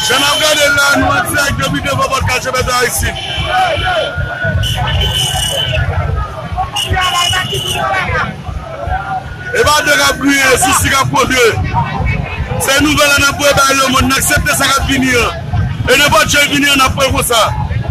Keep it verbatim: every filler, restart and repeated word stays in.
Jan n ap gade la, nou an dirèk depi devan pòt katye mèt Ayisyen. E pa de k ap griyen, sousi k ap kontre. Se nouvèl la n ap voye bay lemonn, n aksepte sa k ap vini an. E nenpòt jan l vini an, n ap pran konsa.